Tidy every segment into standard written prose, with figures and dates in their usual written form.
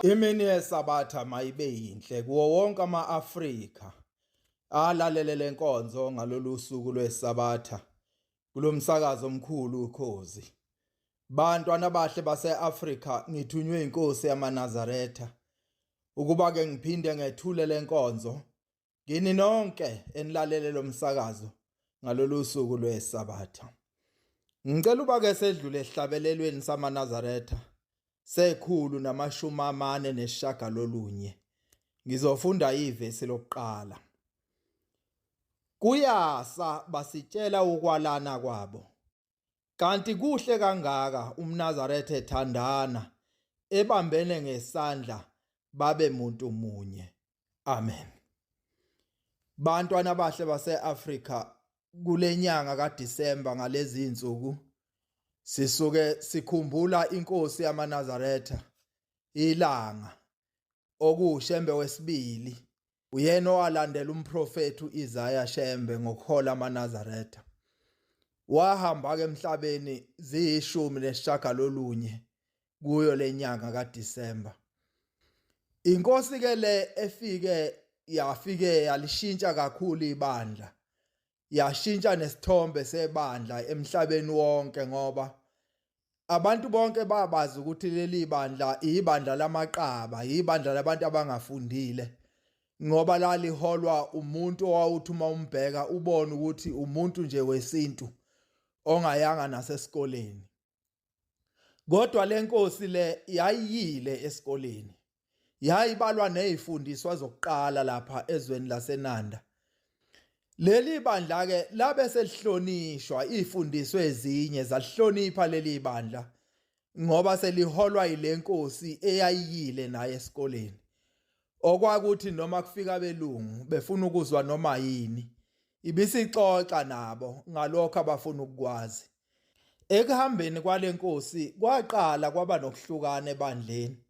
Imini yeSabatha mayibe yinhle kuwo wonke ama-Afrika alalele lenkonzo ngalolu suku lweSabatha kulomsakazo omkhulu uKhozi. Bantwana abahle base-Afrika, ngithunywe inkosi yamaNazaretha ukuba ke ngiphinde ngethule lenkonzo kini nonke enilalele lomsakazo ngalolu suku lweSabatha. Ngicela uba ke sedlule esihlabelelweni samaNazaretha sekhulu namashumi amane nesishagalolunye. Ngizofunda ivesi lokuqala. Kuyasa basitshela ukwalana kwabo. Kanti kuhle kangaka umNazaretha ethandana ebambene ngesandla babe muntu munye. Amen. Bantwana abahle base-Afrika, kulenyanga kaDisemba ngalezi insuku sisuke sikhumbula inkosi yamaNazaretha ilanga okuwuShembe wesibili, uyena owalandela umprofethi uIsaya Shembe ngokuhola amaNazaretha. Wahamba ke emhlabeni ziyishumi nesishagalolunye kuyo lenyanga kaDisemba. Inkosi ke le efike yafike yalishintsha kakhulu ibandla, yashintsha nesithombe sebandla emhlabeni wonke, ngoba abantu bonke babazi ukuthi leli bandla ibandla lamaqaba, ibandla labantu abangafundile, ngoba laliholwa umuntu owawuthi uma umbheka ubone ukuthi umuntu nje wesintu ongayanga nasesikoleni. Kodwa lenkosi le yayiyile esikoleni, yayibalwa nezifundiswa zokuqala lapha ezweni laseNanda. Leli bandla ke labe selihlonishwa, ifundiswe ezinye zalihlonipha leli bandla ngoba seliholwa yilenkosi eyayiyile naye esikoleni. Okwakuthi noma kufika abelungu befuna ukuzwa noma yini, ibisixoxa nabo ngalokho abafuna ukukwazi. Ekuhambeni kwalenkosi kwaqala kwaba nokuhlukana ebandleni.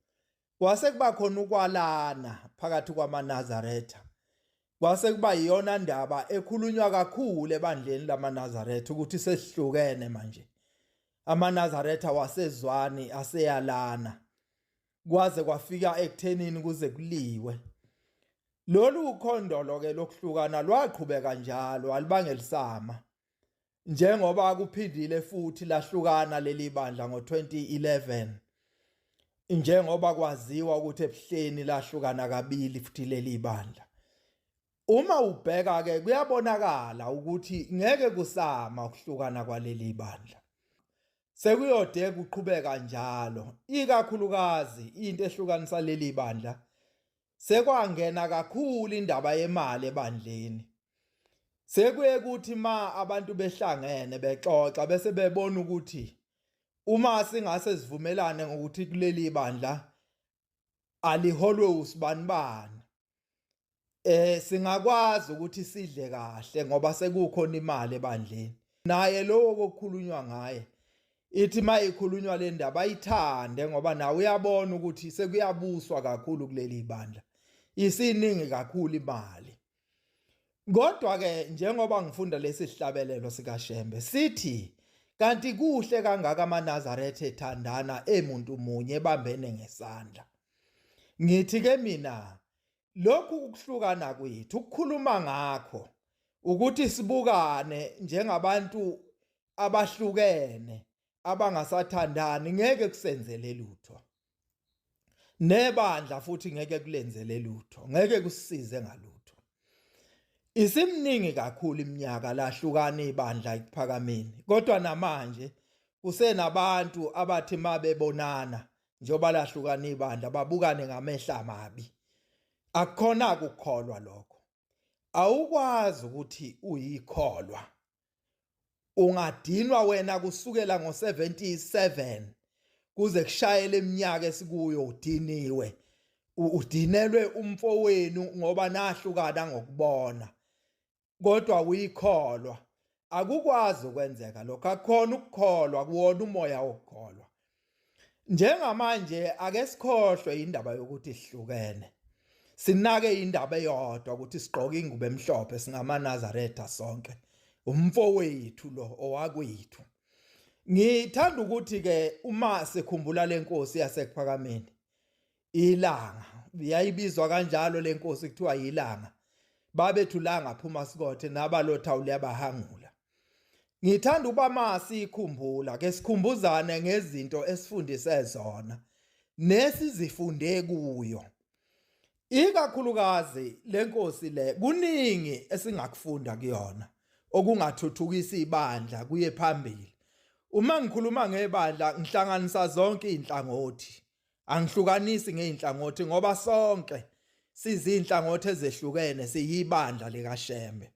Kwase kuba khona ukwalana phakathi kwamaNazaretha. Kwase kuba iyona ndaba ekhulunywa kakhulu ebandleni lamaNazaretha ukuthi sesihlukene manje. AmaNazaretha wasezwani aseyalana. Kwaze kwafika ekuthenini kuze kuliwe. Lolu khondolo ke lokuhlukana lwaqhubeka njalo alibangelisama. Njengoba kuphindile futhi lahlukana leli bandla ngo-2011, njengoba kwaziwa ukuthi ebuhleni lahlukana kabili futhi leli bandla. Uma ubheka ke kuyabonakala ukuthi ngeke kusama ukuhlukana kwaleli bandla, sekuyode kuqhubeka njalo. Ikakhulukazi into ehlukanisa leli bandla, sekwangena kakhulu indaba yemali ebandleni. Sekuye kuthi ma abantu behlangene bexoxa bese bebona ukuthi uma singase sivumelane ngokuthi kuleli bandla aliholwe usibanibani, singakwazi ukuthi sidle kahle ngoba sekukhona imali ebandleni. Naye lowo kokukhulunywa ngaye, ithi mayikhulunywa le ndaba ayithande, ngoba nawe uyabona ukuthi sekuyabuswa kakhulu kuleli bandla, isiningi kakhulu imali. Kodwa ke njengoba ngifunda lesi sihlabelelo sikaShembe sithi kanti kuhle kangaka amaNazaretha ethandana emuntu munye ebambene ngesandla. Ngithi ke mina lokhu ukuhlukana kwethu ukukhuluma ngakho ukuthi sibukane njengabantu abahlukene abangasathandani ngeke kusenzele lutho, nebandla futhi ngeke kulenzele lutho, ngeke kusisize ngalutho. Isimningi kakhulu iminyaka lahlukana ibandla ekuphakameni, kodwa namanje kusenabantu abathi mabebonana njengoba lahlukana ibandla babukane ngamehla amabi. Akukhona ukukholwa lokho. Awukwazi ukuthi uyikholwa ungadinwa wena kusukela ngo-77 kuze kushayele iminyaka esikuyo udiniwe, udinelwe umfowenu ngoba nahlukana ngokubona, kodwa uyikholwa. Akukwazi ukwenzeka lokho, akukhona ukukholwa, kuwona umoya wokukholwa. Njengamanje ake sikhohlwe indaba yokuthi sihlukene, sinake indaba eyodwa ukuthi sigqoke ingubo emhlophe, singamaNazaretha sonke, umfowethu lo owakwethu. Ngithanda ukuthi ke uma sikhumbula lenkosi yasekuphakameni, Ilanga yayibizwa kanjalo lenkosi, kuthiwa yilanga. Babethu langa phuma sikothe nabalotha uliyabahangula. Ngithanda uba masikhumbula ke sikhumbuzane ngezinto esifundise zona nesizifunde kuyo. Ikakhulukazi lenkosi le kuningi esingakufunda kuyona okungathuthukisa ibandla kuye phambili. Uma ngikhuluma ngebandla ngihlanganisa zonke izinhlangothi. Angihlukanisi ngey'nhlangothi ngoba sonke sizinhlangothi ezehlukene siyibandla likaShembe.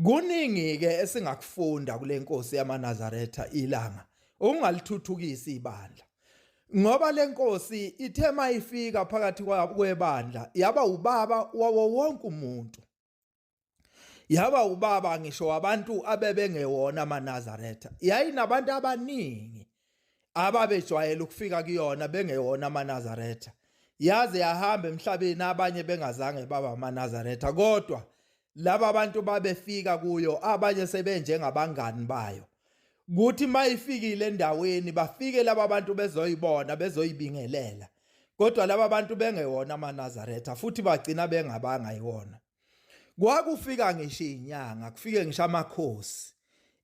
Kuningi-ke esingakufunda kule nkosi yamaNazaretha ilanga okungalithuthukisa ibandla. Ngoba le nkosi ithe mayifika phakathi kwebandla yaba ubaba wawo wonke umuntu. Yaba ubaba ngisho wabantu abebengewona amaNazaretha. Yayinabantu abaningi ababejwayele ukufika kuyona bengewona amaNazaretha. Yaze yahamba emhlabeni abanye bengazange baba amaNazaretha, kodwa laba bantu babefika kuyo abanye sebenjengabangani bayo. Kuthi mayifikile endaweni bafike laba bantu bezoyibona bezoyibingelela, kodwa laba bantu bengewona amaNazaretha futhi bagcina bengabanga yiwona. Kwakufika ngisho inyanga, kufike ngisho amakhosi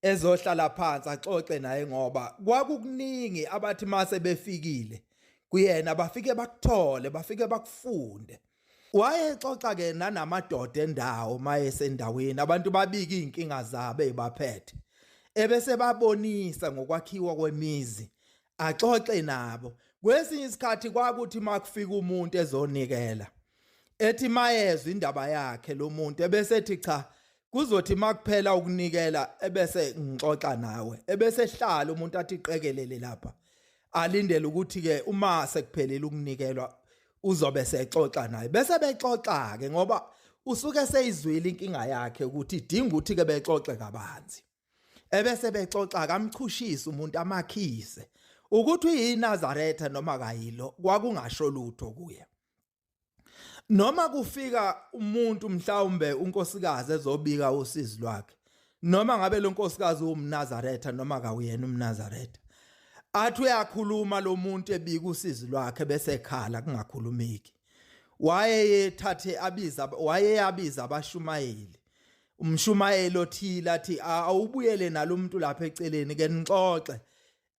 ezohlala phansi axoxe naye, ngoba kwakukuningi abathi mase befikile kuyena bafike bakuthole, bafike bakufunde. Wayexoxa ke nanamadoda endawo mayesendaweni, abantu babika izinkinga zabo ezibaphethe, ebese babonisa ngokwakhiwa kwemizi, axoxe nabo. Kwesinye isikhathi kwakuthi makufika umuntu ezonikela, ethi mayezwa indaba yakhe lo muntu ebese ethi cha, kuzothi makuphela ukunikela ebese ngixoxa nawe, ebese ehlala umuntu athi qekelele lapha, alindele ukuthi ke uma sekuphelile ukunikelwa uzobe sexoxa naye. Bese bexoxa ke ngoba usuke seyizwile inkinga yakhe ukuthi idinga ukuthi ke bexoxe kabanzi. Ebese bexoxa kamchushisa umuntu amakhise ukuthi uyiNazaretha noma kayilo, kwakungasho lutho kuye. Noma kufika umuntu mhlawumbe unkosikazi ezobika usizi lwakhe, noma ngabe lo nkosikazi uwumNazaretha noma kawuyena umNazaretha, athi uyakhuluma lo muntu ebika usizi lwakhe bese ekhala kungakhulumeki. Wayeyethathe abiza, wayeyabiza abashumayeli, umshumayeli othile athi awubuyele nalomuntu lapha eceleni ke nixoxe,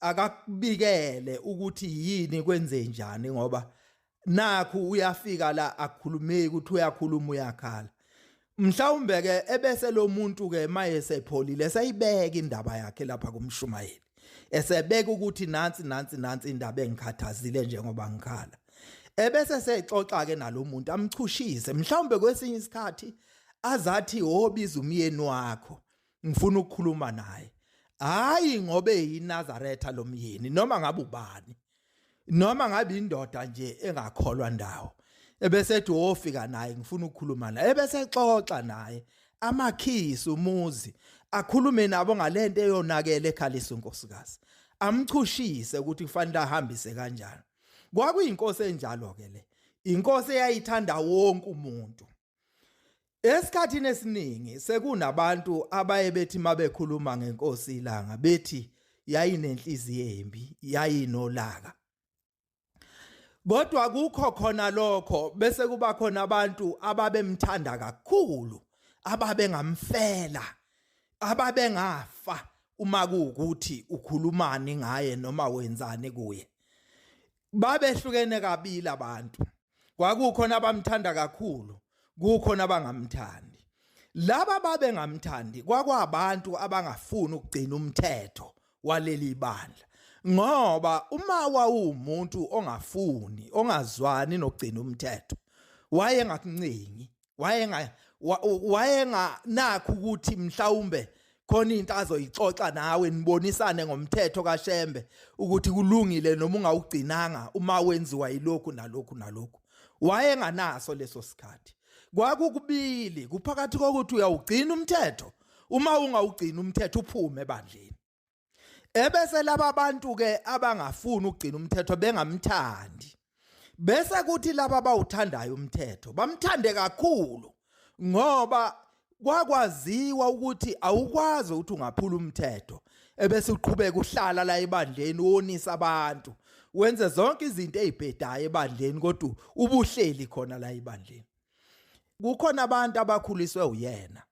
akakubikele ukuthi yini kwenze njani, ngoba nakhu uyafika la akukhulumeki ukuthi uyakhuluma uyakhala. Mhlawumbe ke ebese lo muntu ke mayesepholile seyibeka indaba yakhe lapha kumshumayeli, esebeka ukuthi nansi nansi nansi indaba engikhathazile njengoba ngikhala, ebese sexoxa ke nalomuntu amchushise. Mhlawumbe kwesinye isikhathi azathi wobiza umyeni wakho ngifuna ukukhuluma naye, hayi ngobe yiNazaretha lo myeni noma ngabe ubani, noma ngabe indoda nje engakholwa ndawo, ebese ethi wofika naye ngifuna ukukhuluma naye, ebese exoxa naye amakhisi umuzi, akhulume nabo ngalento eyonakele ekhalisa unkosikazi, amchushise ukuthi kufanele ahambise kanjani. Kwakuyinkosi enjalo ke le, inkosi eyayithanda wonke umuntu. Esikhathini esiningi sekunabantu abaye bethi mabekhuluma ngenkosi ilanga bethi yayinenhliziyo embi, yayinolaka. Kodwa kukho khona lokho bese kuba khona abantu ababemthanda kakhulu, ababengamfela, ababengafa uma kuwukuthi ukhulumani ngaye noma wenzani kuye. Babehlukene kabili abantu. Kwakukhona abamthanda kakhulu, kukhona abangamthandi. Laba babengamthandi kwakwabantu abangafuni ukugcina umthetho waleli bandla, ngoba uma wawumuntu ongafuni, ongazwani nokugcina umthetho, wayengakuncengi, wayenganakho ukuthi mhlawumbe khona into azoyixoxa nawe nibonisane ngomthetho kaShembe ukuthi kulungile noma ungawugcinanga uma wenziwa yilokhu nalokhu nalokhu. Wayenganaso leso sikhathi. Kwakukubili kuphakathi kokuthi uyawugcina umthetho, uma ungawugcina umthetho uphume ebandleni. Ebese laba bantu ke abangafuni ukugcina umthetho bengamthandi, bese kuthi laba abawuthandayo umthetho bamthande kakhulu, ngoba kwakwaziwa ukuthi awukwazi ukuthi ungaphula umthetho ebese uqhubeka uhlala la ebandleni wonisa abantu. Wenze zonke izinto ezibhedayo ebandleni, kodwa ubuhleli khona la ebandleni. Kukhona abantu abakhuliswe uyena.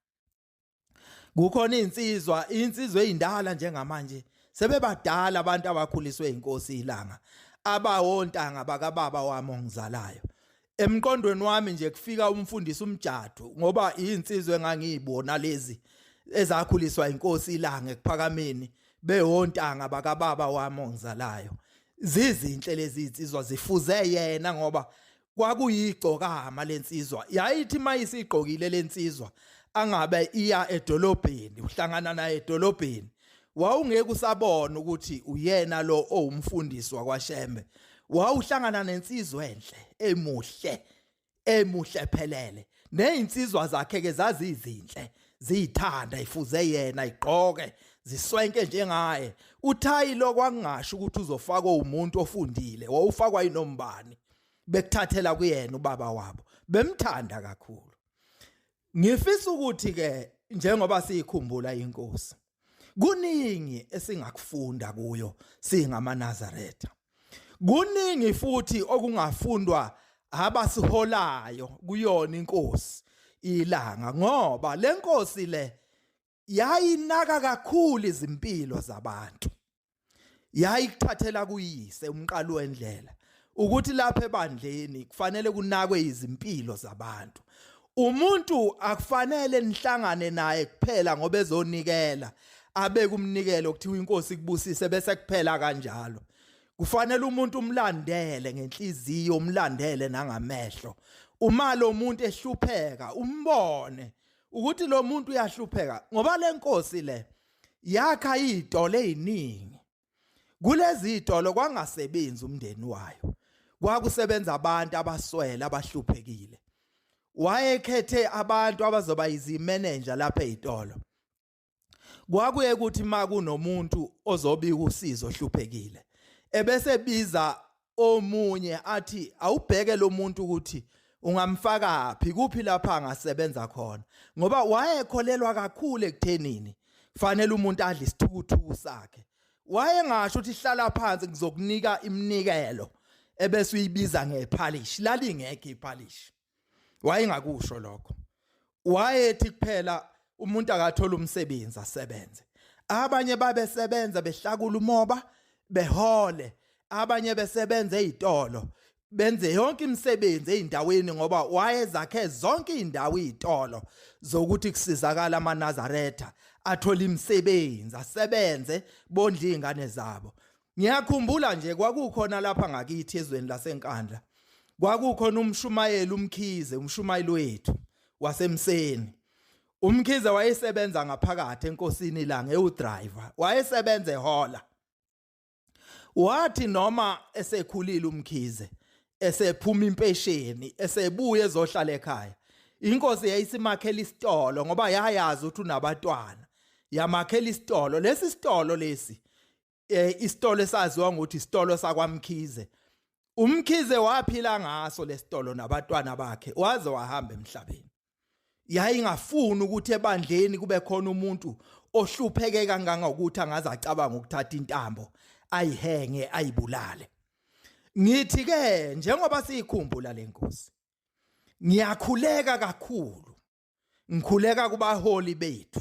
Kukhona insizwa ezindala njengamanje, sebebadala abantu abakhuliswe inkosi iLanga, abawontanga bakababa wami ongizalayo. Emqondweni wami nje kufika umfundisi uMjadu, ngoba insizwa engangiyibona lezi ezakhuliswa inkosi iLanga ekuphakameni, bewontanga bakababa wami ongizalayo. Zizinhle lezi insizwa, zifuze yena ngoba kwakuyigcokama lensizwa. Yayithi mayisigqokile lensizwa angabe iya edolobheni, uhlangana naye edolobheni, wawungeke usabona ukuthi uyena lo owumfundisi wakwaShembe. Wawuhlangana nensizwa enhle, emuhle, emuhle phelele. Nezinsizwa zakhe ke zazizinhle, ziyithanda, ifuze yena, igqoke ziswenke njengaye. Uthayi lo kwangasho ukuthi uzofakwa umuntu ofundile, wawufakwa inombani, bekuthathela kuyena ubaba wabo, bemthanda kakhulu. Ngifisa ukuthi ke njengoba siyikhumbula inkosi, kuningi esingakufunda kuyo singamaNazaretha. Kuningi futhi okungafundwa abasiholayo kuyona inkosi iLanga, ngoba lenkosi le yayinaka kakhulu izimpilo zabantu. Yayikuthathela kuyise umqalo wendlela ukuthi lapha ebandleni kufanele kunakwe izimpilo zabantu. Umuntu akufanele nihlangane naye kuphela ngoba ezonikela, abeke umnikelo kuthiwa inkosi kubusise bese kuphela kanjalo. Kufanele umuntu umlandele ngenhliziyo, umlandele nangamehlo. Uma lo muntu ehlupheka umbone ukuthi lo muntu uyahlupheka, ngoba lenkosi le yakha izitolo eziningi. Kulezi zitolo kwangasebenzi umndeni wayo, kwakusebenza abantu abaswele, abahluphekile. Wayekhethe abantu abazoba izimenenja lapha ezitolo. Kwakuye ukuthi makunomuntu ozobika usizo ohluphekile, ebese biza omunye athi awubheke lo muntu ukuthi ungamfaka phi, kuphi lapha angasebenza khona, ngoba wayekholelwa kakhulu ekuthenini fanele umuntu adle isithukuthuku sakhe. Wayengasho ukuthi hlala phansi ngizokunika iminikelo ebese uyibiza ngephalishi. Lalingekho iphalishi, wayengakusho lokho. Wayethi kuphela umuntu akathola umsebenzi asebenze. Abanye babesebenza behlakula umoba behole, abanye besebenza ezitolo benze yonke imisebenzi ezindaweni, ngoba wayezakhe zonke izindawo izitolo zokuthi kusizakala amaNazaretha athola imisebenzi asebenze bondle izingane zabo. Ngiyakhumbula nje kwakukhona lapha ngakithi ezweni laseNkandla, kwakukhona umshumayeli uMkhize, umshumayeli wethu wasemseni. UMkhize wayesebenza ngaphakathi enkosini iLanga, ewudriver, wayesebenza ehola. Wathi noma esekhulile uMkhize, esephuma impesheni, esebuye ezohlala ekhaya, inkosi yayisimakhela isitolo ngoba yayazi ukuthi unabatwana. Yamakhela isitolo. Lesi sitolo lesi isitolo esaziwa ngokuthi isitolo sakwaMkhize. UMkhize waphila ngaso lesitolo nabatwana bakhe waze wahamba emhlabeni. Yayingafuni ukuthi ebandleni kube khona umuntu ohlupheke kangangokuthi angaze acabanga ukuthatha intambo ayihenge ayibulale. Ngithi ke njengoba siyikhumbula lenkosi, ngiyakhuleka kakhulu, ngikhuleka kubaholi bethu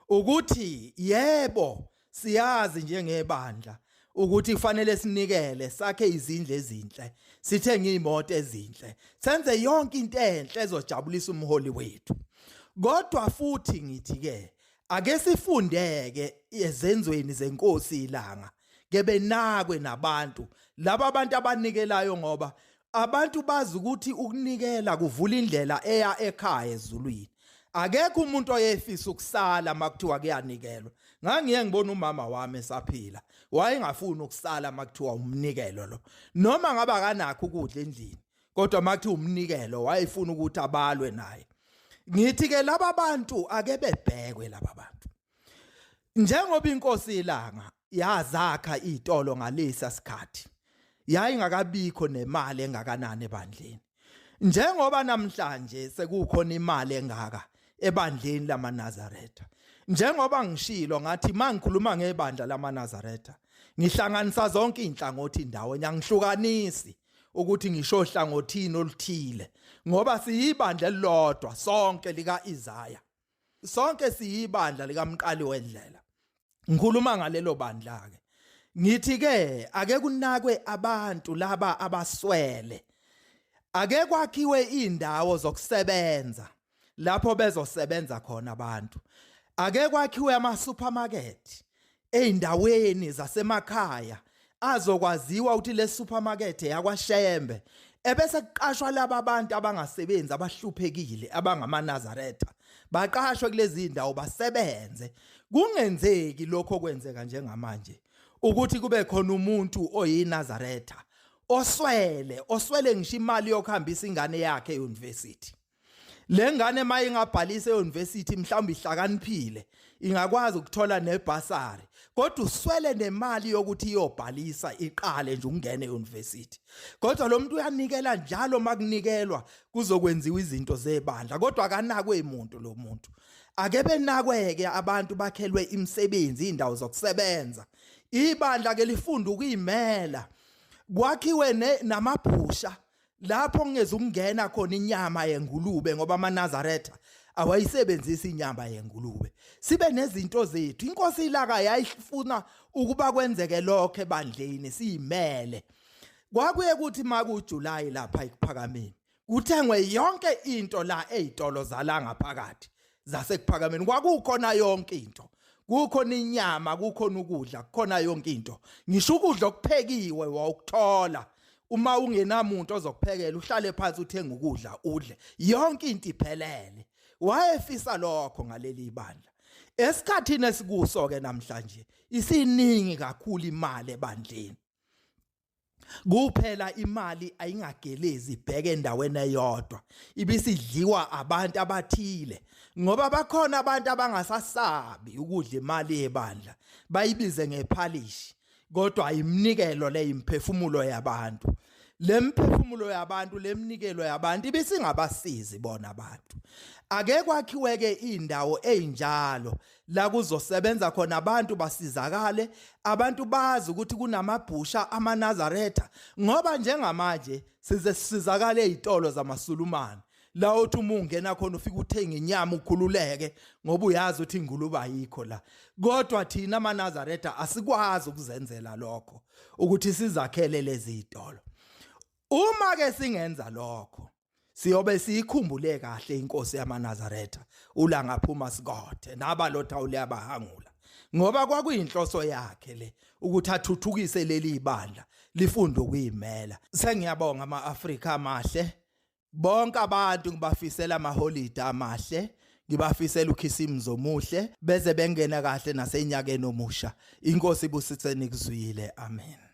ukuthi yebo siyazi njengebandla ukuthi kufanele sinikele, sakhe izindlu ezinhle, sithenge imoto ezinhle, senze yonke into enhle ezojabulisa umholi wethu. Kodwa futhi ngithi ke ake sifundeke ezenzweni zenkosi iLanga, ke benakwe nabantu laba abantu abanikelayo, ngoba abantu bazi ukuthi ukunikela kuvula indlela eya ekhaya ezulwini. Akekho umuntu oyefisa ukusala makuthiwa kuyanikelwa. Ngangiye ngibona umama wami esaphila, wayengafuni ukusala makuthiwa umnikelo lo, noma ngaba kanakho ukudla endlini, kodwa makuthiwa umnikelo wayefuna ukuthi abalwe naye. Ngithi ke laba bantu ake bebhekwe laba bantu. Njengoba inkosi iLanga yazakha izitolo ngalesa sikhathi, yayingakabikho nemali engakanani ebandleni. Njengoba namhlanje sekukhona imali engaka ebandleni lamaNazaretha, njengoba ngishilo ngathi mangikhuluma ngebandla lamaNazaretha, Ngihlanganisa zonke inhlangothi ndawonye, angihlukanisi ukuthi ngisho hlangothini oluthile, ngoba siyibandla elilodwa sonke lika-Isaya, sonke siyibandla likaMqali wendlela. Ngikhuluma ngalelo bandla ke, ngithi ke ake kunakwe abantu laba abaswele, ake kwakhiwe indawo zokusebenza lapho bezosebenza khona abantu, ake kwakhiwe ama supermarket eindaweni zasemakhaya azokwaziwa ukuthi le supermarket yakwaShembe, ebese kuqashwa laba abantu abangasebenzi abahluphekile abangamaNazaretha, baqashwe kulezi indawo basebenze. Kungenzeki lokho kwenzeka njengamanje ukuthi kube khona umuntu oyiNazaretha oswele ngisho imali yokuhambisa ingane yakhe euniversity. Le ngane mayingabhalisa euniversity mhlawumbe ihlakaniphile ingakwazi ukuthola nebhasari, kodwa uswele nemali yokuthi iyobhalisa iqale nje ukungena euniversity. Kodwa lo muntu uyanikela njalo makunikelwa kuzokwenziwa izinto zebandla, kodwa akanakwe umuntu lo muntu. Ake benakweke abantu, bakhelwe imisebenzi, indawo zokusebenza. Ibandla ke lifunda ukuyimela, kwakhiwe namabhusha lapho kungezukungena khona inyama yengulube, ngoba amaNazaretha awayisebenzisi inyama yengulube. Sibe nezinto zethu. Inkosi ilaka yayifuna ukuba kwenzeke lokho ebandleni, siyimele. Kwakuye kuthi makuJuly lapha ekuphakameni kuthengwe yonke into la ezitolo zala ngaphakathi zasekuphakameni, kwakukhona yonke into, kukhona inyama, kukhona ukudla, kukhona yonke into, ngisho ukudla okuphekiwe wawukuthola. Uma ungenamuntu ozokuphekela uhlale phansi uthenge ukudla udle, yonke into iphelele. Wayefisa lokho ngaleli bandla. Esikhathini esikuso ke namhlanje isiningi kakhulu imali ebandleni, kuphela imali ayingagelezi ibheke endaweni eyodwa, ibisidliwa abantu abathile, ngoba bakhona abantu abangasasabi ukudla imali yebandla, bayibize ngephalishi, kodwa iminikelo le imphefumulo yabantu. Lemphefumulo yabantu, lemnikelo yabantu ibisingabasizi bona abantu. Ake kwakhiweke indawo ezinjalo la kuzosebenza khona abantu basizakale, abantu bazi ukuthi kunamabhusha amaNazaretha, ngoba njengamanje size sisizakale ezitolo zamaSulumane la uthi uma ungena khona ufike uthenge inyama ukhululeke, ngoba uyazi ukuthi ingulube ayikho la. Kodwa thina amaNazaretha asikwazi ukuzenzela lokho, ukuthi sizakhele lezi zitolo. Uma ke singenza lokho siyobe siyikhumbule kahle inkosi yamaNazaretha uLanga phuma sikothe nabalotha uliyabahangula, ngoba kwakuyinhloso yakhe le ukuthi athuthukise leli bandla lifunde ukuyimela. Sengiyabonga ama-Afrika amahle, bonke abantu ngibafisela amaholide amahle, ngibafisela ukhisimusi omuhle, beze bengena kahle nasenyakeni omusha. Inkosi ibusiseni kuzwile. Amen.